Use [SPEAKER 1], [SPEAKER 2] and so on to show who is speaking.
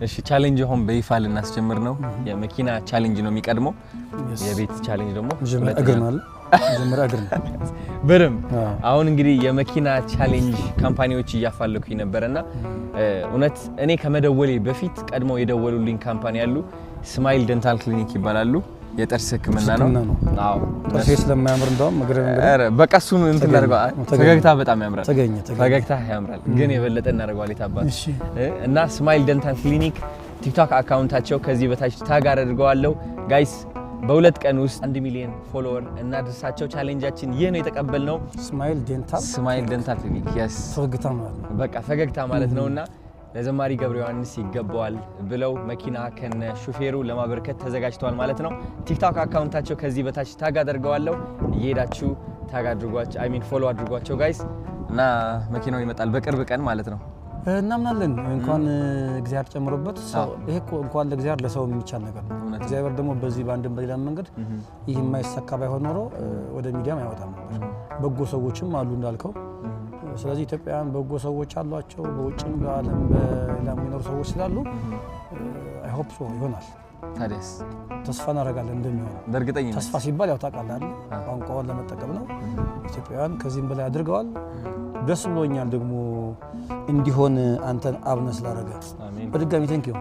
[SPEAKER 1] እሺ፣ challenge አሁን በይፋ ልናስጀምር ነው። የመኪና challenge ነው የሚቀድመው። የቤት challenge ደግሞ
[SPEAKER 2] መጀመሪያ እግር ነው አይደል? መጀመሪያ እግር ነው።
[SPEAKER 1] በደንብ። አሁን እንግዲህ የመኪና challenge company ዎች እያፈላለኩኝ ነበረና እውነት እኔ ከመደወሌ በፊት ቀድመው የደወሉልኝ company ያሉ Smile Dental Clinic ይባላሉ። የጥርስ ሕክምና ነው።
[SPEAKER 2] ሕክምና ነው።
[SPEAKER 1] አዎ።
[SPEAKER 2] ጥርሴ ስለማያምር እንደውም እግር እንግዲህ
[SPEAKER 1] ኧረ በቃ እሱን እንትን
[SPEAKER 2] ተገኘ።
[SPEAKER 1] እናደርገዋለን።
[SPEAKER 2] ተገኘ።
[SPEAKER 1] ፈገግታ በጣም ያምራል።
[SPEAKER 2] ተገኘ ተገኘ።
[SPEAKER 1] ፈገግታ ያምራል፣ ግን የበለጠ እናደርገዋለን። የታባት
[SPEAKER 2] እሺ።
[SPEAKER 1] እና Smile Dental Clinic TikTok account ኣቸው ከዚህ በታች tag አደርገዋለሁ። Guys፣ በ2 ቀን ውስጥ 1 ሚሊዮን follower እናድርሳቸው። Challenge ኣችን ይህ ነው የተቀበልነው።
[SPEAKER 2] Smile Dental
[SPEAKER 1] Smile Dental Clinic፣ yes።
[SPEAKER 2] ፈገግታ ማለት ነው።
[SPEAKER 1] በቃ ፈገግታ ማለት ነውና ለዘማሪ ገብረ ዮሐንስ ይገባዋል ብለው መኪና ከነ ሹፌሩ ለማበርከት ተዘጋጅተዋል ማለት ነው። TikTok account ኣቸው ከዚህ በታች tag አደርገዋለሁ። እየሄዳችሁ tag አድርጓቸው፣ I mean follow አድርጓቸው guys። እና መኪናው ይመጣል በቅርብ ቀን ማለት ነው።
[SPEAKER 2] እናምናለን። እንኳን እግዚአብሔር ጨምሮበት ሰው ይሄ እኮ እንኳን ለእግዚአብሔር ለሰው የሚቻል ነገር ነው።
[SPEAKER 1] እውነት ነው።
[SPEAKER 2] እግዚአብሔር ደግሞ በዚህ በአንድም በሌላም መንገድ ይህ የማይሳካ ባይሆን ኖሮ ወደ ሚዲያም አይወጣም ነበር። በጎ ሰዎችም አሉ እንዳልከው። ስለዚህ ኢትዮጵያውያን በጎ ሰዎች አሏቸው። በውጭም በዓለም በሌላም የሚኖሩ ሰዎች ስላሉ I hope so ይሆናል።
[SPEAKER 1] ታዲያስ።
[SPEAKER 2] ተስፋ እናደርጋለን እንደሚሆን።
[SPEAKER 1] በእርግጠኝነት።
[SPEAKER 2] ተስፋ ሲባል ያው ታውቃለህ አይደል? ቋንቋውን ለመጠቀም ነው። ኢትዮጵያውያን ከዚህም በላይ አድርገዋል። ደስ ብሎኛል ደግሞ እንዲሆን አንተን አብነ ስላደረገ
[SPEAKER 1] አሜን።
[SPEAKER 2] በድጋሚ thank you።